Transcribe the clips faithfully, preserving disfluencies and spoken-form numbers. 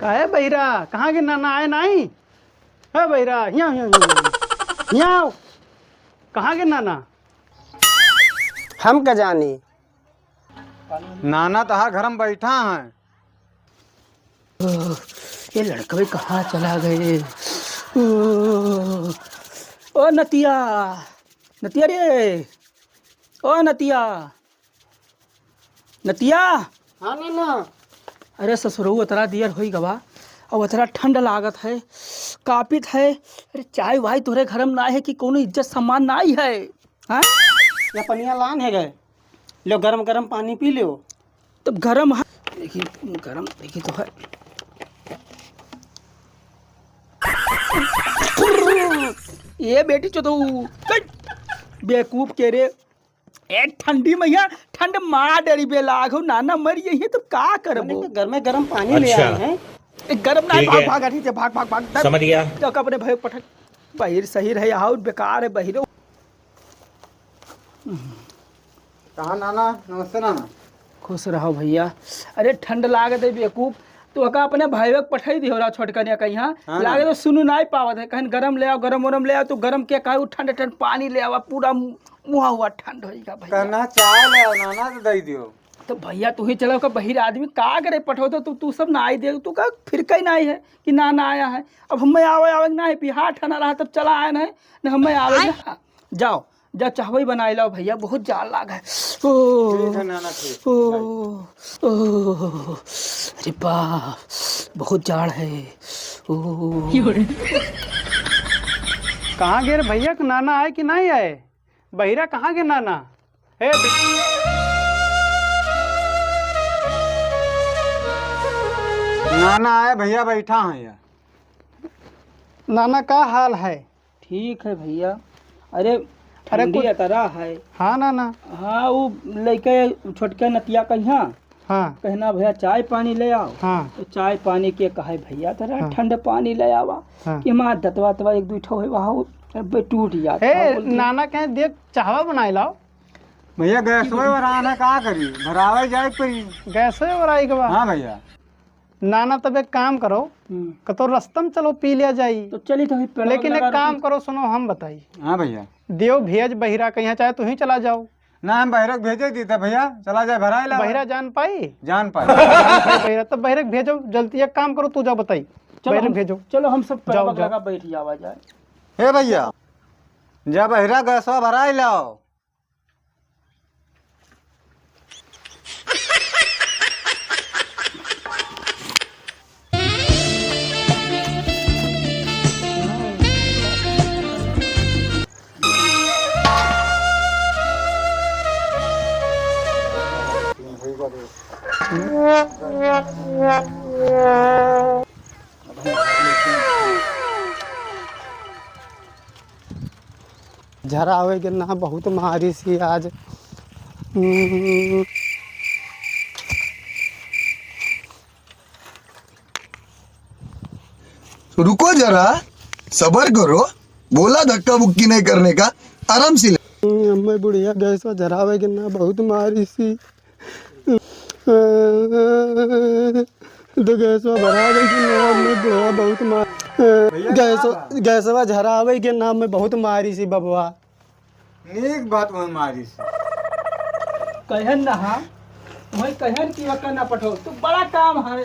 अरे बहिरा, कहाँ के नाना आए नाई? अरे बहिरा, हियाँ, हियाँ, हियाँ, हियाँ। हियाँ आओ। कहाँ के नाना? हम का जानी। नाना तोहार घर में बैठा हैं। ओह, ये लड़कवे कहाँ चला गए? ओह, ओ नतिया, नतिया रे, ओ नतिया, नतिया। हाँ नाना। अरे ससुरऊ, अतरा दियर होई गवा, और अतरा ठंड लागत है, कापित है। अरे चाय वाय तोहरे घर में ना है कि कोनो इज्जत सम्मान ना ही है, हाँ? या पनिया लान है गए, लो गरम गरम पानी पी लो। तब गरम है, देखी गरम, देखी तो है। ये बेटी चोदऊ, कट। बेवकूफ के रे। ए ठंडी मैया, ठंड मार डरी बे लाग हो, नाना मर यही तो का करबो? मैंने तो घर में गरम पानी ले अच्छा। आए हैं। ए, गरम ना, ठीक भाग, है। भाग, हटी से, भाग, भाग, भाग, दब। समझ गया। तो अपने भाई पटक, बहिर सही रहे, और बेकार है बहिरो। कहाँ नाना? नमस्ते नाना। खुश रहो भैया। अरे ठंड लागत है बेवकूफ, तो का अपने भाई के पठाई दियो रहा छोटकनिया कहीं, हाँ? हाँ लागत नाना। तो सुनु नाई पावत है, कहीं गरम ले आओ, गरम वरम ले आओ, तो गरम के कहा, ठंड ठंड पानी ले आवा, पूरा मुँह हुआ ठंड होइगा भैया। कहना चाय ले आओ नाना, तो दे दियो। तो भैया तू ही चलो का बहिर आदमी का करे पठो तो तू, तू सब ना आई दे, तू का फिर कहीं ना आई है कि ना ना आया है। अब हमें आवे आवे ना है, बिहार ठाना रहा तब चला आए ना है, न हमें आवे ना। जाओ, जा चाहवई बनाए लाओ भैया, बहुत जाड़ लाग है। ओ, ठीक है नाना, ठीक। ओ, ओ, अरे बाप, बहुत जाड़ है। ओ। कहाँ गे रे भैया, नाना आए कि नहीं आए? बहिरा कहाँ गे नाना? ए, नाना आए भैया, बैठा है यार। नाना का हाल है? ठीक है भैया। अरे अरे ठंडी कुछ अतरा है। हाँ नाना। हाँ, वो लइके छोटके नतिया कहिया हाँ। कहना भैया चाय पानी ले आओ। हाँ। तो चाय पानी के कहे भैया तोरा हाँ। ठंड पानी ले आवा। हाँ। कि हमार दतवा तवा एक दुई ठो है वहाँ अब टूट जाता ए, है बोल के। नाना कहे देख चाहवा बनाए लाओ। भैया गैसवे वरान है, का करी? भरावे जाए के पड़ी। गैसवे वराई के बा। हाँ भैया। नाना तब एक काम करो, हम्म। कतो रस्तम चलो पी लिया जाई। तो चली तो फिर पेड़वा लेकिन एक लगा काम रखी। करो, सुनो हम बताई। हाँ भैया। देव भेज बहिरा कहीं, चाहे तू ही चला जाओ। ना हम बहिरा के भेजे दी था भैया, चला जाए भराए ला। बहिरा जान पाई? जान पाई। जान पाई बहिरा, तब बहिरा के भेजो जल्दी, एक काम करो तू जाओ बताई। चलो बहिरा हम, भेजो। चलो हम सब जाओ, पेड़वा जाओ। लगा बैठ जावा जाए। हे भैया, जा बहिरा गैसवा भराए लाओ। झरावे के ना बहुत मारिस ही आज। हम्म। रुको जरा, सबर करो, बोला धक्का बुक्की नहीं करने का, आराम से ले। हम्म, अम्मे बुढ़िया गैसवा झरावे के ना बहुत मारिस ही। तो गैसवा भरा गई कि ना, मैं बुढ़वा बहुत मार, भैया, गैस-, का बा? गैसवा झरावे के नाम में बहुत मारिस ही बबुआ। नीक बात वही मारिस ही। कहन ना, हाँ, वही कहन कि वक्का ना पठो, तो बड़ा काम है,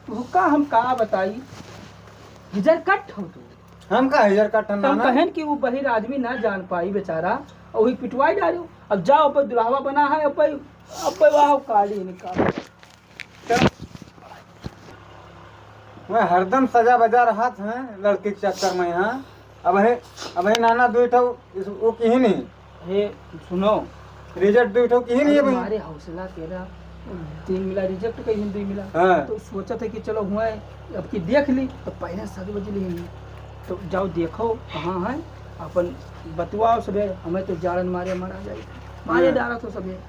हुक्का हम का बताई, हिजर कट हो तू। हम का हिजर कट हम तो हम नाना? कहन कि वो बहिर आदमी ना जान पाई बेचारा, और वही पिटवाई डालो। अब जाओ, अब दुल्हवा बना है, अब अब वाह काली निकाल। मैं हरदम सजा बजा रहत हैं लड़की के चक्कर में यहाँ। अब हे, अब हे नाना दुई ठो इस, वो किहिन ही। हे, सुनो। Reject दुई ठो किहिन ही अरे भाई। हमारे हौसला तेरा तीन मिला reject कहीं दुई मिला। हाँ। तो सोचा था कि चलो हुआ है, अब की देख ली, तो पहले सात बजे ली। तो जाओ देखो कहाँ है, अपन बतवाओ सबे, हमें तो जाड़न मारे मरा जाए। मारे हाँ। डारा तो सबे।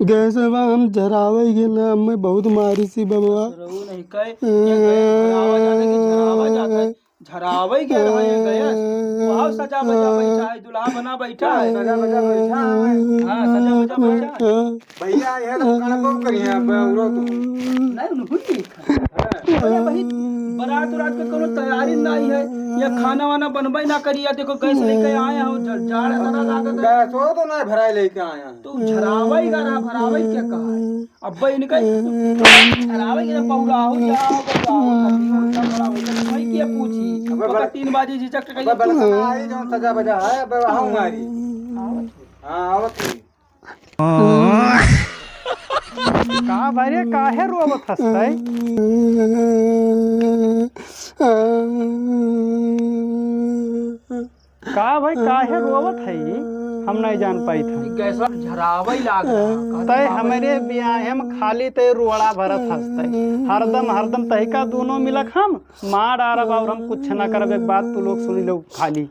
गैसवा हम झरावे के नाम में बहुत मारिस ही बबुआ। रहू नहीं कहे, ये गए, आवाज आने की आवाज आता है। झरावइ गए रहे हैं गैस। वहाँ सजा बजा बैठा है, दुल्हा बना बैठा है। सजा बजा बैठा है। हाँ, सजा बजा बैठा है। भैया, यह तो कणको करिया, अब औरो तो। नहीं, उनको ही देखा। हाँ। अरे भाई, बारात उरात के कोनो तैयारी नहीं है। या खाना वाना बनबे ना करी, या देखो गैस लेके आए हो, जा-, जाड़ जरा लागत है। गैस हो तो ना भराए लेके आया। तो झरावइ गा रहा, भरावइ क्या कहा है? अब्बे इनका ही करावे के ना पौड़ा हो, जाओ, जाओ, भाई के पूछी। अबे ओकर बड़ा तीन बाजी झिझक के अबे बड़ा खाना आई, जौन सजा बजा है, अबे वहाँ मारी। हाँ, आवत ही। का भाई रे, काहे रोवत हँसतै? का भाई, काहे रोवत है ई? हम नहीं जान पाइत है। गैसवा झरावइ लाग रहा, कहत तै बाबा। हमरे बियाहे में खाली तै रोड़ा भरत हँसतै। हरदम, हरदम तहिका दूनो मिलक हम मार डारब और हम कुछ ना करब। एक बात तू लोग सुनी लो खाली।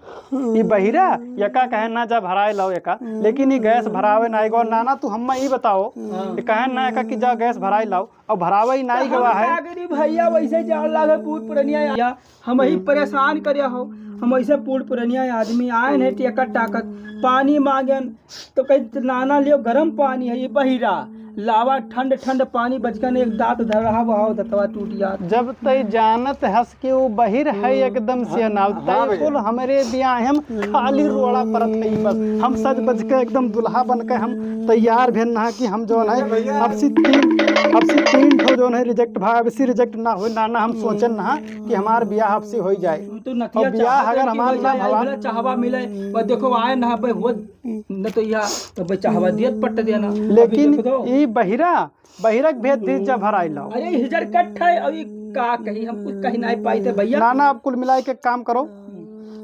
ई बहिरा, यका कहे ना जा भराए लाओ यका, लेकिन ई गैस भरावे ना एगो। नाना, तू हम्मा ई बताओ, हाँ। ई कहे ना यका कि जा गैस भराए लाओ, और भरावे ही नाई तो हम गवा है। का करी भैया, वैसे जान लागे बूढ़ पुरनिया या हम ही परेशान करे हो। हम ऐसे बूढ़ पुरनिया आदमी आए हैं टेकत टाकत पानी मांगन, तो कही नाना लियो गरम पानी है, ये बहिरा लावा ठंड ठंड पानी, बचकन एक दांत धर रहा, वहाँ दतवा टूट जात। जब तै जानत हस कि वो बहिर है एकदम से अनाव, हाँ तै भैया। कुल हमरे बियाहे में खाली रोड़ा परत है बस। हम सज बज के एकदम दुल्हा बन के हम तैयार भेन ना कि हम जौन है भैया। अब से तीन, अब से तीन ठो जौन है रिजेक्ट भा, अब से रिजेक्ट ना हो ना, ना हम सोचन ना कि हमार बियाह अब से हो जाए। तो नतिया और बियाह चाहत अगर है कि हमार हो ना जाए, भवा। आई बोला चाहवा मिले, और देखो आए ना बे हुआ, न तो या तो बे चाहवा दियत पट देना। लेकिन अभी देखो तो। ई बहिरा बहिरक भेद दी जब भराई लाओ। अरे हिजर कट है, अभी का कही, हम कुछ कही नहीं पाई थे भैया। ना, ना, अब कुल मिलाए के काम करो,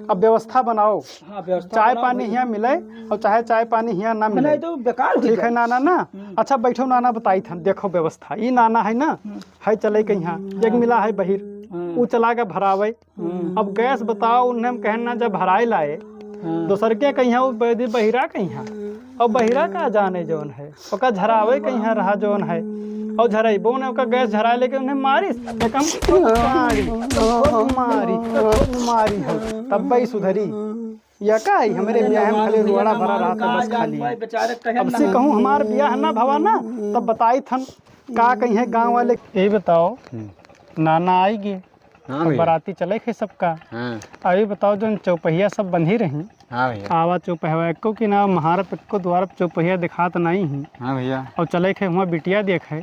अब व्यवस्था बनाओ। हाँ, व्यवस्था चाय बनाओ पानी भैया। हियाँ मिले और चाहे चाय पानी हियाँ ना मिले। नहीं तो बेकार हो ठीक है जाए। नाना ना। हम्म। अच्छा बैठो नाना, बताई थन, देखो व्यवस्था। ई नाना है ना, हम्म। है चले के यहाँ, एक मिला है बहिर, हम्म। ऊ चला के भरावे। हम्म। अब गैस बताओ, उन्हें हम कहन ना जब भराए लाए, हाँ। दोसर के कहिया, वो बैदी बहिरा कहिया, और बहिरा का जाने जौन है, ओका झरावे कहिया रहा जौन है, और झराइबो ने ओका गैस झराए लेके उन्हें मारिस, एक हम खूब मारी, खूब मारी, खूब मारी हम, तब भाई सुधरी। या का है, हमरे बियाह में खाली रोड़ा भरा रहा था, बस खाली। अब से कहूँ हमार बियाह ना भवा ना, तब बताई थन का कहिए गाँव वाले। यही बताओ, हम्म। नाना आई गे, हाँ अब भैया। बराती चले खे सबका। हाँ। अभी बताओ, जौन चौपहिया सब बंधी रही, हाँ भैया। आवा चौपहवा एको कि ना, महारप एको द्वारप चौपहिया दिखात नहीं है। हाँ भैया। और चले खे हुआ बिटिया देखे,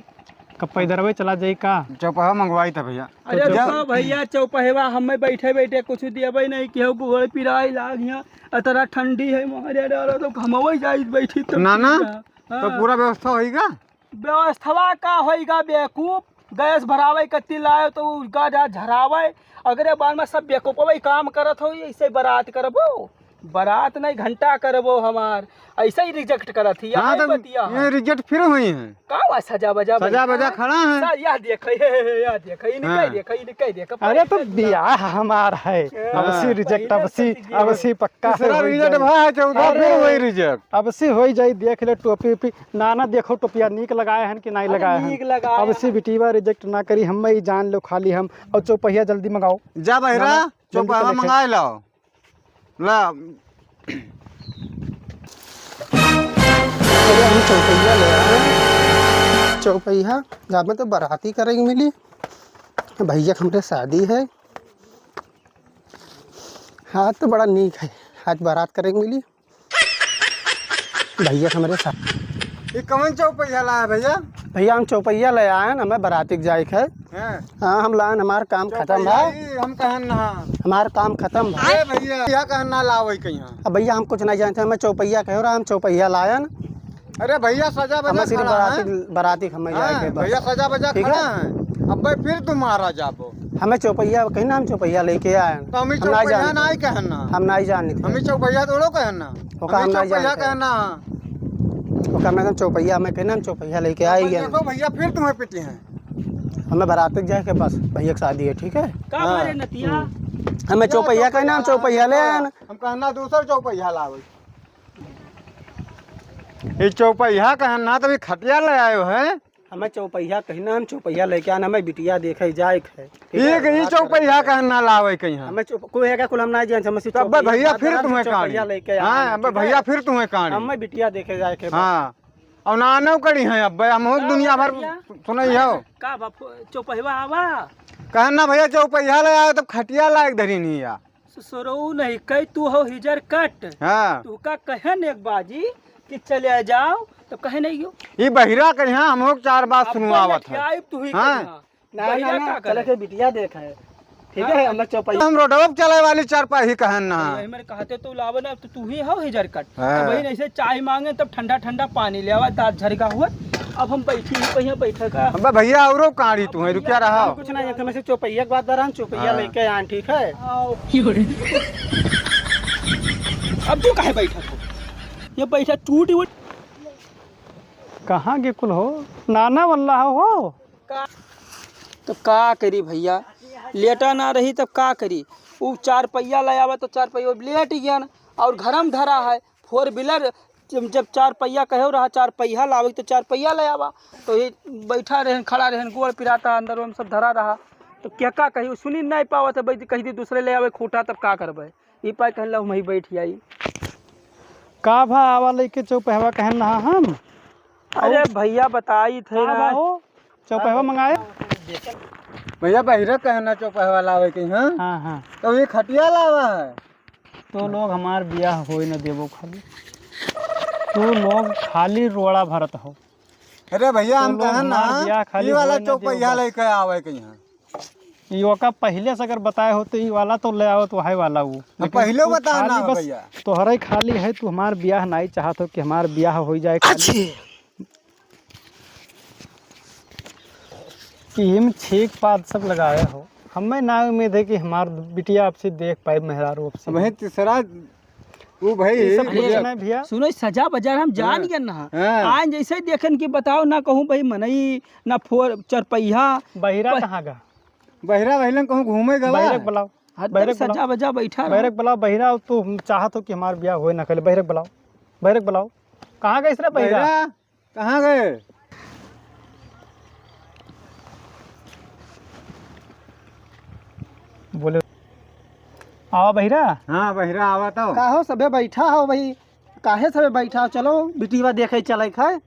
कब पैदरवे चला जाई का? चौपहवा मंगवाई था भैया। अरे तो देखो भैया, चौपहवा हमें बैठे बैठे कुछ देवे नहीं, केहू गोड़ पिराई लाग यहाँ, इतना ठंडी है, मारे डालो तो घमवे जाई बैठी तो नाना, ठीक है। तो हाँ। पूरा व्यवस्था होई गा? व्यवस्थवा का होई गा बेवकूफ? गैस भरावे कत्ती लाए तो उ गाजा झरावे, अगरे बार में सब बेवकूफवे काम करत हो, ऐसे बारात करबो, बारात नहीं घंटा करबो हमार, ऐसे ही रिजेक्ट करत ही। हाँ, आई तो बतिया ये है। रिजेक्ट फिर हुई है। का हुआ सजा बजा सजा भाई? बजा खड़ा है। सर, यह देख, हे, हे, हे, यह देख, इनका हाँ। देख, इनका देख, अरे तो इनका देख। बियाह हमार है, हाँ। अब सी रिजेक्ट, अब सी, अब सी पक्का है, दूसरा होई रिजेक्ट जाई। भा है, चौदह अरे, फिर वही रिजेक्ट। अब सी होई जाई, देख ले टोपी ओपी। ना, ना, देखो टोपिया नीक लगाए हैं कि नहीं अरे लगाए हैं। नीक लगाए अब हैं। से बिटिया रिजेक्ट ना करी, हम ही जान लो खाली हम। और चौपहिया जल्दी मंगाओ। जा बहिरा, ना, ना, जल्दी चौपहिया चले थे। मंगाए लाओ। ला। अरे हम चौपहिया ले आए। चौपहिया, जा में तो बाराती करेंगे मिली। भैया के हमरे शादी है। हाँ, तो बड़ा नीक है। आज बारात करेंगे मिली। भैया हमरे साथ। ये कौन चौपहिया लाया भैया? भैया, हम चौपहिया ले आए हैं, हमें बराती के जाए के है। हैं? हाँ, हम लाए हैं, हमार काम खत्म चौपहिया भा। ही हम कहन ना। हमार काम खत्म भा। अरे भैया, क्या कहन ना लावे कहीं? अब भैया, हम कुछ नहीं जानते, हमें चौपहिया कहो रहा, हम चौपहिया लाए हैं। अरे भैया, सजा बजा हमें सिर्फ खड़ा बराती, है। बराती के हमें हाँ, जाए के बस। भैया, सजा बजा ठीक खड़ा है? है। अब भाई, फिर तुम्हारा जाबो। हमें चौपहिया, कहीं ना हम चौपहिया लेके आए हैं। तो हमें हम नहीं चौपहिया जानते। नहीं कहना। हम नहीं जानते। हमें चौपहिया थोड़ो कहना। ओका हम हमें नहीं चौपहिया जानते। कहना। ओका हम चौपहिया, हमें कहना हम चौपहिया लेके आए हैं। देखो भैया, फिर तुम्हें पिटी हैं। हमें बारात तक जाए के बस, भैया की शादी है, ठीक है? का हाँ। मारे नतिया? हम्म। हमें चौपहिया कहना, हम चौपहिया ले आए हैं। हम कहना दूसर चौपहिया लावे। ये चौपहिया कहना, तो ये खटिया ले आयो है। हमें चौपहिया कहीं ना, हम चौपहिया लेके आन, हमें बिटिया देखे जाए के है। ठीक है, ये चौपहिया कहीं ना लावे कहीं हम। हमें चौप-, कोई है क्या, कुल हम ना जान, हमें से तब चौपहिया भैया बात फिर है, हम तुम्हें चौपहिया काढ़ी। लेके आन, हाँ, ठीक अब है? भैया फिर तुम्हें काढ़ी। हमें बिटिया देखे जाए के बा। हाँ, और नानो करी हैं अब, हम हो हाँ, दुनिया भर भैया। सुनाई हो। का बा, फो-, चौपहिया आवा? कहन ना भैया, चौपहिया ले आवे तब खटिया लायक धरी नहीं या। ससुरऊ नहीं, कई तू हो हिजर कट। हाँ। तू का कहे ने एक बाजी कि चले जाओ, तो कहे नहीं हो। ई बहिरा करिहा, हम लोग चार बात अब सुनवावत है। लठियाई तू ही हाँ। करिहा। ना, बहिरा ना, ना, का चले करे? के बिटिया देख है। ठीक हाँ। है, हम लोग चौपाई। हम रोडवा पे चले वाली चारपाई कहन ना। यही मेरे कहते तो लावे ना, तो तू ही हो हिजर कट। हाँ। अब वही ऐसे चाय मांगे, तब ठंडा ठंडा पानी ले आवा, दांत झरका हुआ। अब हम बैठी ही कहीं बैठे का। अबे भैया, औरो काढ़ी तू है, रुकिया रहा। कुछ ना, ये तो मैं से चौपहिया के बात बा रहा, चौपहिया हाँ। लेके आन, ठीक है? आओ। अब तू काहे बैठा हो? ये बैठा टूट उट। कहाँ के कुल हो? नाना वल्ला हो? का? तो का करी भैया, लेटा ना रही तब का करी? उ चार पहिया ले आवा तो चार पहिया लेट गया ना, और घर में धरा है। Four wheeler जब, जब चार पहिया कहे रहा, चार पहिया लावे तो चार पहिया ले आवा। तो ये बैठा रहन, खड़ा रहन, गोड़ पिराता, अंदर में सब धरा रहा। तो क्या का कही, सुनी नहीं पावत है, बैठ कही दी दूसरे ले आवे खूटा, तब का करबे? ई पाए कहला हम ही बैठ जाई। का भा आवा लेके चौपहवा कहन रहा हम? अरे भैया बताई थे का ना। बा हो? चौपहवा मंगाए? भैया बहिरा कहना चौपहवा लावे के, हाँ? हाँ, हाँ। तो ये खटिया लावा है। तो लोग हमार बियाह होई न देबो खाली। तू लोग खाली रोड़ा भरत हो। अरे भैया, तो हम लोग कहन ना, हमार बियाह खाली ई वाला होई न देबो चौपहिया बस। लेके आवे के यहाँ। ई ओका पहिले से अगर बताए हो तो ई वाला तो ले आवत वही वाला ऊ। हम लेकिन पहिले तू बताए खाली ना बस भैया। तोहरे खाली है, तू हमार बियाह नाई चाहत हो कि हमार बियाह होई जाए खाली। अच्छी। कि हम छीक पाद सब लगाए हो। हमें ना उम्मीद है कि हमार बिटिया आपसे देख पाए, मेहरारू आपसे। वही तीसरा, वो भाई, ये सब भैया। कुछ नहीं भैया। सुनो, सजा बाजार हम जान हाँ। गए ना। हाँ। आज जैसे देखन कि बताओ ना कहूँ भाई मनई, ना फोर, चरपैया। बहिरा प- कहाँ गा? बहिरा वहिलन कहूँ घूमे गवा। बहिरा के बुलाओ। हद तक बहिरा के बुलाओ। सजा बजा बैठा रहो। बहिरा के बुलाओ, बहिरा, तू चाहत हो कि हमार बियाह होए ना, कहले बहिरा के बुलाओ, बहिरा के बुलाओ। कहाँ गए रे बहिरा? बहिरा? कहाँ गए? बोले, आवा बहिरा। हाँ, बहिरा आवा तो। का हो, सबे बैठा हो भाई? काहे सबे बैठा हो? चलो, बिटिया देखे चले खाए।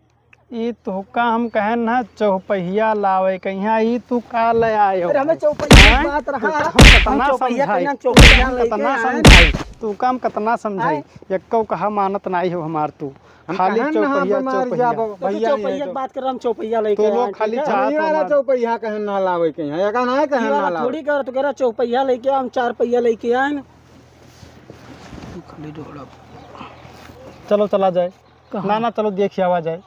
ई तोहका हम कहेन ना, चौपहिया लावे कहिया, ई तू का ले आए हो? अरे, हमें चौपहिया हैं? बात रहा। तू हम कतना हम चौपहिया समझाई? कहिया, चौपहिया तू हम लेके कतना आए। समझाई? तू का हम कतना समझाई? हैं? एक्को कहा मानत नाई हो हमार तू। हम खाली कहन ना चौपहिया, हमार चौपहिया। जाबो, तो भैया चौपहिया नहीं के तो। बात कर रहा, हम चौपहिया लेके तो लोग आए, खाली ठीक है? चाहत ये वाला हमार। चौपहिया कहन ना लावे के यहाँ, एका ना कहन ये ना वाला लावे। थोड़ी कर, तो कह रहा चौपहिया लेके आ, हम चार पहिया लेके आए ना। तू खाली डोड़ा। चलो, चला जाए। कहाँ? ना, ना, चलो, देखिए, आवा जाए।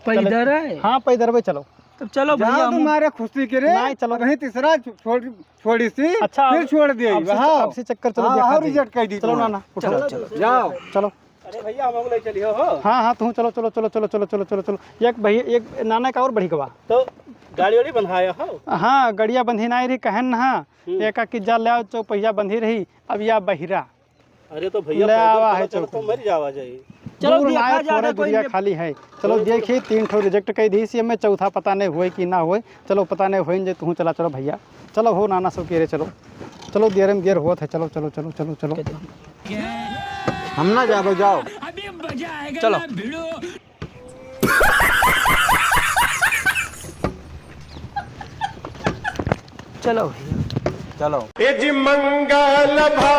पैदर चलो। है? हाँ, पैदर भाई, चलो। तब चलो जाओ भैया, हम तुम्हारे खुशी के रे। नहीं, चलो। वहीं तीसरा छो-, छोड़, छोड़ी सी, अच्छा, फिर अब, छोड़ दे, अब से, हाँ। अब से चक्कर, चलो, हाँ, देखा और जाए। रिजेक्ट कर दी चलो, तुम। ना, ना, उठो। चलो, चलो, चलो। जाओ। अरे भैया, हम लोग ले चलियो हो। हाँ, हाँ, तुम चलो, चलो। एक भैया, एक नाना का और बढ़ी गवा। तो गाड़ी वाड़ी बंधाया हो? हाँ, गड़िया बंधी नहीं रही, कहन ना। हम्म। एका कि जा ले आओ, चौपहिया बंधी रही, अब या बहिरा। अरे तो भैया, ले पैदल आवा चलो, है चलो, तो चौपहिया। मर जावा जाई। चलो, दूर देखा ना है, जा थोड़े रहा, कोई दुरिया ले- खाली है। चलो, चलो, देखी, चलो। तीन ठो रिजेक्ट कर दी, इसी में चौथा पता नहीं हुए कि ना हुए। चलो, पता नहीं हुए जे, तू चला, चलो भैया, चलो हो नाना सब के रे, चलो, चलो, देर में देर होत है, चलो, चलो, चलो, चलो, चलो। हम ना जाबो, जाओ। चलो। चलो भैया। चलो। ए जी मंगल भा-